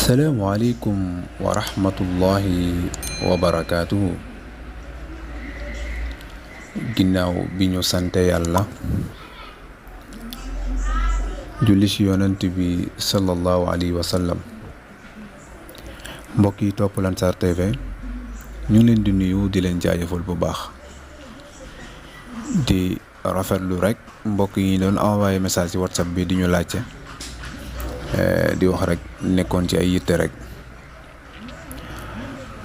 asalaamualeykum wa rahmatullahi wa barakaatuhu. Ginnaaw bi ñu sante yàlla julli ci yonent bi sallallahu alayhi wa sallam, mbokk yi topp Lansar TV ñu ngi leen di nuyu di leen jaajëfal bu baax, di rafetlu rek mbokk yi doon envoyé message ci WhatsApp bi di ñu laajte, di wax rek nekkoon ci ay yitte rek,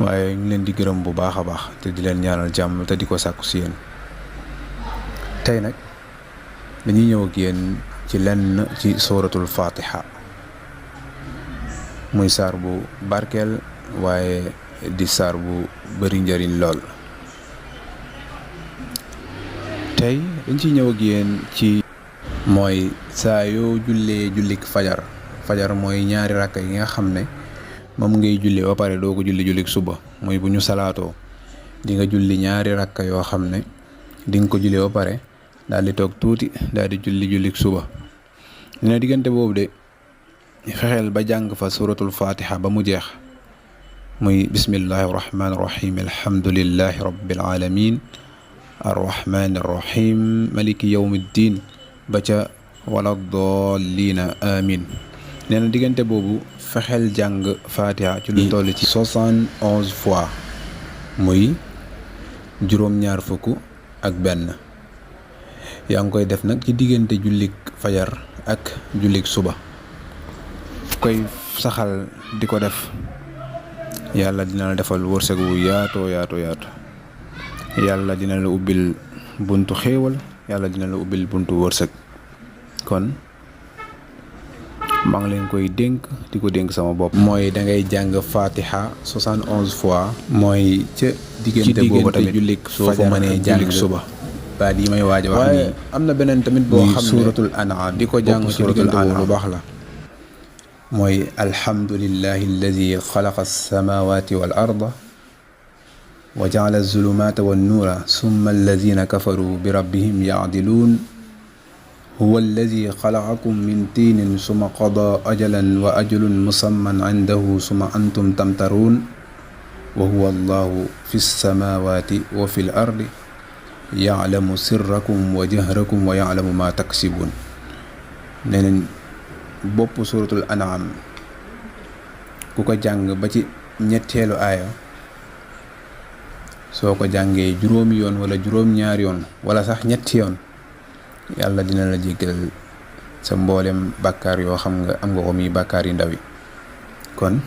waaye ñu leen di gërëm bu baax a baax te di leen ñaanal jàmm te di ko sàkku si yéen. tey nag dañuy ñëw ak yéen ci lenn ci suratul fatiha, muy saar bu barkeel waaye di saar bu bari njariñ lool. tey dañ ciy ñëw ak yéen ci mooy saa yoo jullee jullik fajar mooy ñaari rakk yi nga xam ne moom ngay julli ba pare doo ko jullik suba, muy bu ñu salaatoo di nga julli ñaari rakk yoo xam ne di nga ko julli ba pare daal di toog tuuti daal di jullik suba. dina diggante boobu de fexeel ba jàng fa suratul fatiha ba mu jeex, muy bismillahi rahmaani rahim alhamdulillahi rabbil alamin arrahmani arrahim maliki yawmiddin ba ca wala dallina amin. nee na diggante boobu fexeel jàng fatiha ci lu toll ci 71 fois, muy juróom-ñaar fukk ak benn. yaa ngi koy def nag ci diggante jullik fajar ak jullik suba. koy saxal di ko def, yàlla dina la defal wërsëg wu yaatoo yaatu. yàlla dina la ubbil buntu xéewal, yàlla dina la ubbil buntu wërsëg. kon maa ngi leen koy dénk di ko dénk sama bopp, mooy da ngay jàng fatiha 71 fois, mooy ca diggante boobu tamit jullik soo ko mënee jullik suba. baat yi may waaj a wax nii am na beneen tamit boo xam ne suratul an'am di ko jàng ci diggante boobu lu baax la, mooy alhamdulillahi alladi xalaqa alsamawati wal arda wa ja'ala az-zulumata wan nuura summa alladina kafaru bi rabbihim ya'diluun huwa alladi xalaqakum min tiinin summa qadaa ajalan wa ajalun musamman indahu summa antum tamtaruun wa huwa allahu fi samawati wa fi l ardi ya'lamu sirrakum wa jahrakum wa ya'lamu ma taksibuun. neneen bopp suratul an'am ku ko jàng ba ci ñetteelu aaya, soo ko jàngee juróomi yoon wala juróom-ñaari yoon wala sax ñetti yoon, yàlla dina la jéggal sa mboolem bàkkaar yoo xam nga am nga ko, muy bàkkaar yi ndaw yi. kon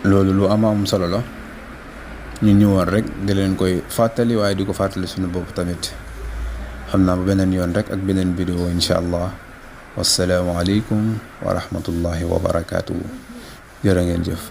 loolu lu am solo la, ñu ñëwoon rek di leen koy fàttali, waaye di ko fàttali suñu bopp tamit. xam naa ba beneen yoon rek ak beneen vidéo incha allah. wassalaamu aleykum wa rahmatullahi wa barakaatuhu. jërë ngeen jëf.